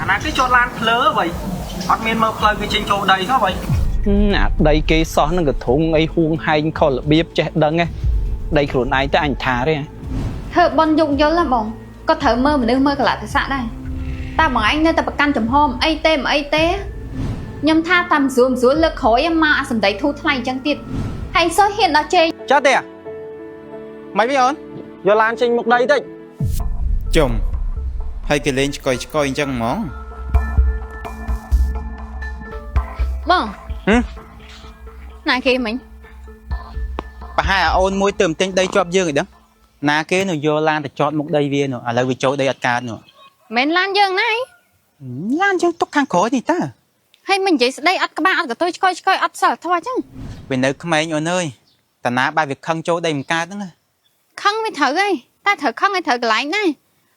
អាណាគេចតឡានភ្លើអ្វីអត់មានមើលផ្លូវគេចេញចូលដីសោះអ្វី អាដីគេសោះនឹងកធុងអីហួងហែងខុសរបៀបចេះដឹងហ៎ដីខ្លួនឯងទៅអញថាទេ ធ្វើបន់យោគយល់ណាបងក៏ត្រូវមើលមនុស្សមើលកលៈទេសៈដែរតើបងឯងនៅតែប្រកាន់ចំហមអីទេមិនអីទេខ្ញុំថាតាមស្រួលស្រួលលើកក្រោយមកអាសម្ដីធូរថ្លៃអញ្ចឹងទៀតហើយសោះហ៊ានដល់ជេរ ចាទេមិនវិញអូនយកឡានចេញមុខដីតិច ជុំហើយគេលេងឆ្កយឆ្កយអញ្ចឹងហ្មង បង ហឹម ណាគេមិញ ប្រហែលអូនមួយទៅទិញដីជាប់យើងឯដឹងណាគេនៅយកឡានទៅចតមុខដីវានោះឥឡូវវាចូលដីអត់កើតនោះ មិនឡានយើងណាអី ឡានយើងទុកខាងក្រោយនេះតា ហើយមិននិយាយស្ដីអត់ក្បាលអត់កតុយឆ្កយឆ្កយអត់សិលធម៌អញ្ចឹង វានៅក្មេងអូនអើយតាណាបែបវាខឹងចូលដីមិនកើតហ្នឹងណា ខឹងវាត្រូវហើយតែត្រូវខឹងឲ្យត្រូវកន្លែងដែរ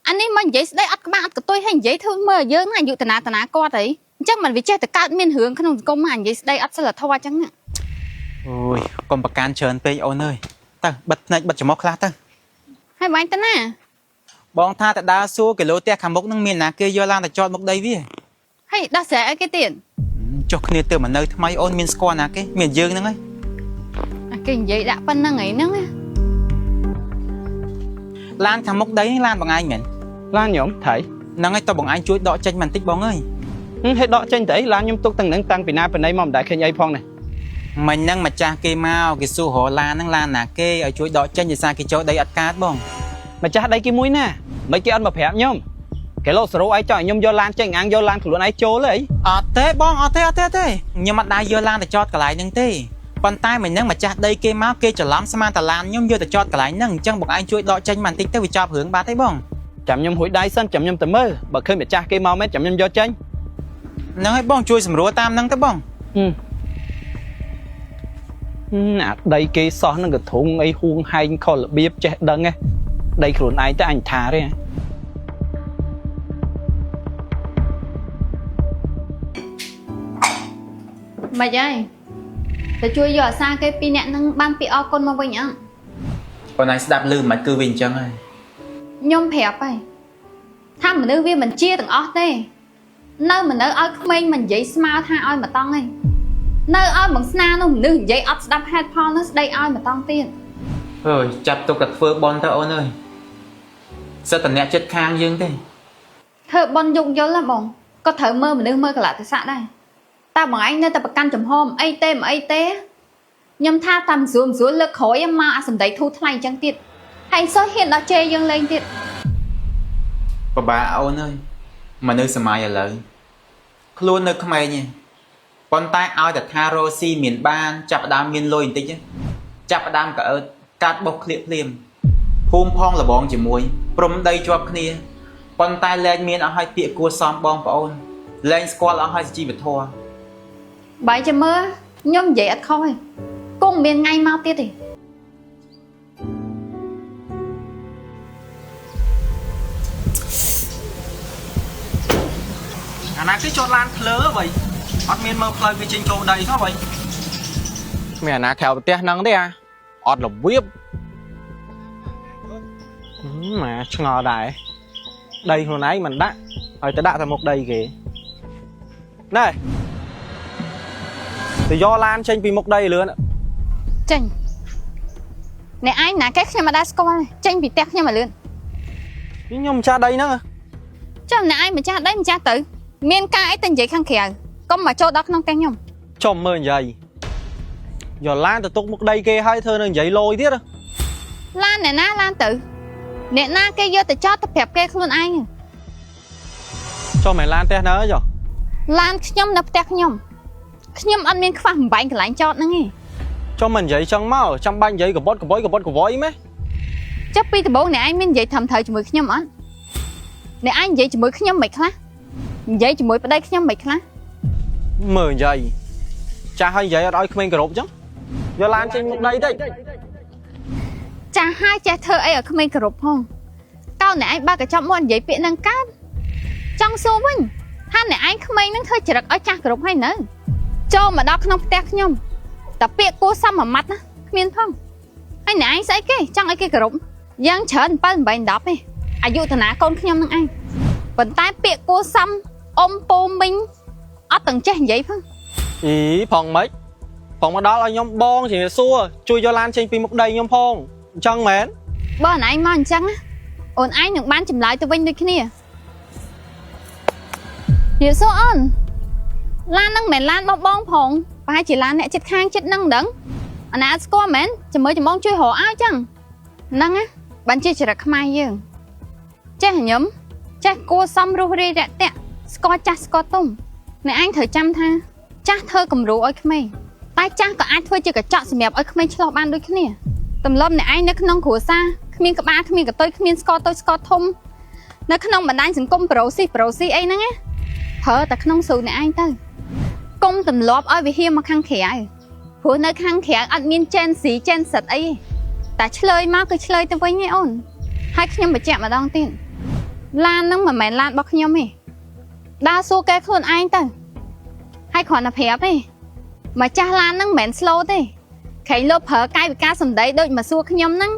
អានេះមកនិយាយស្ដីអត់ក្បាលអត់កតុយហើយនិយាយធ្វើមើលយើងណាអាយុតាណាតាណាគាត់អីអញ្ចឹងមិនវាចេះតែកើតមានរឿងក្នុងសង្គមអានិយាយស្ដីអត់សិលធម៌អញ្ចឹងណា អូយកុំប្រកាន់ច្រើនពេកអូនអើយទៅបិទភ្នែកបិទច្រមុះខ្លះទៅ ហើយបាញ់ទៅណា បងថាតដើរសួរគីឡូផ្ទះខាងមុខហ្នឹងមានណាគេយកឡានទៅចតមុខដីវា ហើយដោះស្រាយឲ្យគេទៀត ចុះគ្នាទៅមកនៅថ្មីអូនមានស្គាល់ណាគេមានយើងហ្នឹងហើយ អាគេនិយាយដាក់ប៉ុណ្្នឹងអីហ្នឹងណា ឡានខាងមុខដីហ្នឹងឡានបងឯងមែន ឡានខ្ញុំថៃ ហ្នឹងហើយតើបងឯងជួយដកចេញបន្តិចបងអើយ ហេតុដកចេញទៅអីឡានខ្ញុំទុកទាំងនឹងតាំងពីណាពីណីមកមិនដែលឃើញអីផងនេះ មិញហ្នឹងម្ចាស់គេមកគេសួររកឡានហ្នឹងឡានណាគេឲ្យជួយដកចេញដោយសារគេចូលដីអត់កើតបង ម្ចាស់ដីគេមួយណាមិនគេអត់មកប្រាប់ខ្ញុំគេលោសរោឯងចង់ឲ្យខ្ញុំយកឡានចេញអាងយកឡានខ្លួនឯងចូលទេអី អត់ទេបងអត់ទេអត់ទេអត់ទេខ្ញុំអត់ដែរយកឡានទៅចតកន្លែងហ្នឹងទេប៉ុន្តែមិញហ្នឹងម្ចាស់ដីគេមកគេច្រឡំស្មានតាឡានខ្ញុំយកទៅចតកន្លែងហ្នឹងអញ្ចឹងបងឯងជួយដកចេញបន្តិចទៅវាចប់រឿងបាត់ទេបង ចាំខ្ញុំហួយដៃសិនចាំខ្ញុំទៅមើលបើឃើញម្ចាស់គេមកមែនចាំខ្ញុំយកចេញ ហ្នឹងហើយបងជួយសម្រួលតាមហ្នឹងទៅបង អាដីគេសោះនឹងកធុងអីហួងហែងខុសរបៀបចេះដឹងហ៎ដីខ្លួនឯងទៅអញថាទេ មិនហើយទៅជួយយកអាសាគេពីរអ្នកហ្នឹងបានពីអរគុណមកវិញអត់ បងឯងស្ដាប់ឮមិនគឺវាអញ្ចឹងហើយ ខ្ញុំប្រាប់ហើយថាមនុស្សវាមិនជាទាំងអស់ទេនៅមិននៅឲ្យក្មេងមិននិយាយស្មើថាឲ្យមកតង់ឯងនៅឲ្យបងស្នានោះមនុស្សនិយាយអត់ស្ដាប់ហេតុផលនោះស្ដីឲ្យមកតង់ទៀត អើយចាប់ទុកតែធ្វើបន់ទៅអូនអើយសិតតែអ្នកចិត្តខាងយើងទេ ធ្វើបន់យោគយល់ណាបងក៏ត្រូវមើលមនុស្សមើលកលៈទេសៈដែរតើបងឯងនៅតែប្រកាន់ចំហមអីទេមិនអីទេខ្ញុំថាតាមស្រួលស្រួលលើកក្រោយមកអាសម្ដីធូរថ្លៃអញ្ចឹងទៀតហើយសោះហ៊ានដល់ជេរយើងលេងទៀត បបាអូនអើយមនុស្សសម័យឥឡូវខ្លួននៅក្មេងទេប៉ុន្តែឲ្យតែថារស់ស៊ីមានបានចាប់ផ្ដើមមានលុយបន្តិចទេចាប់ផ្ដើមកអើតកាត់បោះក្លៀកភ្លាមភូមិផងលបងជាមួយព្រំដីជាប់គ្នាប៉ុន្តែលែងមានអស់ឲ្យពាក្យគួសមបងប្អូនលែងស្គាល់អស់ឲ្យសុជីវធម៌ បាយចាំមើលខ្ញុំនិយាយអត់ខុសទេគង់មានថ្ងៃមកទៀតទេ អាណាគេចតឡានភ្លើអ្វីអត់មានមើលផ្លូវគេចេញចូលដីសោះអ្វី មានអាណាក្រៅប្រទេសហ្នឹងទេអាអត់របៀបម៉ាឆ្ងល់ដែរដីខ្លួនឯងមិនដាក់ឲ្យទៅដាក់តែមុខដីគេណែទៅយកឡានចេញពីមុខដីលឿន ចេញអ្នកឯងណាគេខ្ញុំមិនដែលស្គាល់ទេចេញពីផ្ទះខ្ញុំឲ្យលឿន ខ្ញុំម្ចាស់ដីហ្នឹង ចាំអ្នកឯងម្ចាស់ដីម្ចាស់ទៅមានការអីទៅនិយាយខាងក្រៅកុំមកចូលដល់ក្នុងផ្ទះខ្ញុំ ចំមើលនិយាយយកឡានទៅទុកមុខដីគេហើយធ្វើនឹងនិយាយលយទៀត ឡានអ្នកណាឡានទៅអ្នកណាគេយកទៅចោតទៅប្រាប់គេខ្លួនឯង ចុះមិនឡានផ្ទះនៅចុះ ឡានខ្ញុំនៅផ្ទះខ្ញុំខ្ញុំអត់មានខ្វះបំបែងកន្លែងចតហ្នឹងទេ ចុះមិននិយាយចឹងមកចាំបាច់និយាយកបត់កបយកបត់កវយម៉េះ ចុះពីដំបូងអ្នកឯងមាននិយាយធំត្រូវជាមួយខ្ញុំអត់អ្នកឯងនិយាយជាមួយខ្ញុំមិនខ្លះនិយាយជាមួយប្តីខ្ញុំមិនខ្លះ មើលនិយាយចាស់ហើយនិយាយអត់ឲ្យក្មេងគោរពចឹងយកឡានចេញមុខដីតិច ចាស់ហើយចេះធ្វើអីឲ្យក្មេងគោរពផងតើអ្នកឯងបើកញ្ចប់មកនិយាយពាក្យហ្នឹងកើតចង់សួរវិញថាអ្នកឯងក្មេងហ្នឹងធ្វើចរិតឲ្យចាស់គោរពហើយនៅចូលមកដល់ក្នុងផ្ទះខ្ញុំតែពាក្យគួសមមួយម៉ាត់ណាគ្មានផងហើយអ្នកឯងស្អីគេចង់ឲ្យគេគោរពយ៉ាងច្រើន7 8 10ទេអាយុតាណាកូនខ្ញុំហ្នឹងឯងប៉ុន្តែពាក្យគួសម អ៊ំពូមីងអត់ទាំងចេះនិយាយផង អីផងម៉េចផងមកដល់ឲ្យខ្ញុំបងជំរាបសួរជួយយកឡានចេញពីមុខដីខ្ញុំផងអញ្ចឹងមែន បើអូនឯងមកអញ្ចឹងណាអូនឯងនឹងបានចម្លើយទៅវិញដូចគ្នានិយាយសួរអូនឡានហ្នឹងមិនមែនឡានរបស់បងផងប្រហែលជាឡានអ្នកចិត្តខាងចិត្តហ្នឹងមិនដឹងអណាអត់ស្គាល់មែនចាំមើលចាំបងជួយរកឲ្យចឹងហ្នឹងណាបានជាចរិតខ្មែរយើងចេះញឹមចេះគួសមរស់រាយរាក់ទាក់ស្គាល់ចាស់ស្គាល់ទុំអ្នកឯងត្រូវចាំថាចាស់ធ្វើគំរូឲ្យក្មេងតែចាស់ក៏អាចធ្វើជាកញ្ចក់សម្រាប់ឲ្យក្មេងឆ្លោះបានដូចគ្នាទម្លាប់អ្នកឯងនៅក្នុងគ្រួសារគ្មានក្បាលគ្មានកតុយគ្មានស្ករតូចស្ករធំនៅក្នុងបណ្ដាញសង្គមប្រូស៊ីប្រូស៊ីអីហ្នឹងណាប្រើតែក្នុងស្រុកអ្នកឯងទៅកុំទម្លាប់ឲ្យវាហៀមកខាងក្រៅព្រោះនៅខាងក្រៅអត់មានចេនស៊ីចេនសិតអីទេតែឆ្លើយមកគឺឆ្លើយទៅវិញឯងអូនហើយខ្ញុំបញ្ជាក់ម្ដងទៀតឡានហ្នឹងមិនមែនឡានរបស់ខ្ញុំទេដើរសួរគេខ្លួនឯងទៅហើយគ្រាន់តែប្រាប់ទេម្ចាស់ឡានហ្នឹងមិនមែន slow ទេក្រែងលោកប្រើកាយវិការសម្ដីដូចមកសួរខ្ញុំហ្នឹង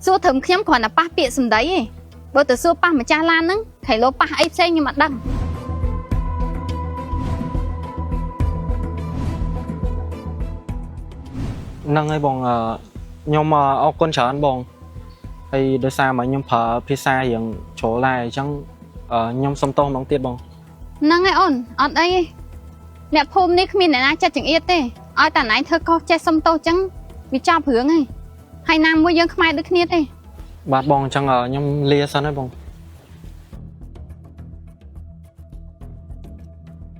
សួរត្រឹមខ្ញុំគ្រាន់តែប៉ះពាក្យសម្ដីទេបើទៅសួរប៉ះម្ចាស់ឡានហ្នឹងក្រែងលោកប៉ះអីផ្សេងខ្ញុំអត់ដឹង ហ្នឹងហើយបងអឺខ្ញុំអរគុណច្រើនបងហើយដោយសារមកខ្ញុំប្រើភាសារៀងជ្រុលដែរអញ្ចឹងអឺខ្ញុំសុំទោសម្ដងទៀតបង ហ្នឹងហើយអូនអត់អីទេអ្នកភូមិនេះគ្មានអ្នកណាចិត្តចង្អៀតទេឲ្យតែណៃធ្វើខុសចេះសុំទោសចឹងវាចប់រឿងហើយហើយណាមួយយើងខ្មែរដូចគ្នាទេ បាទបងអញ្ចឹងខ្ញុំលាសិនហើយបង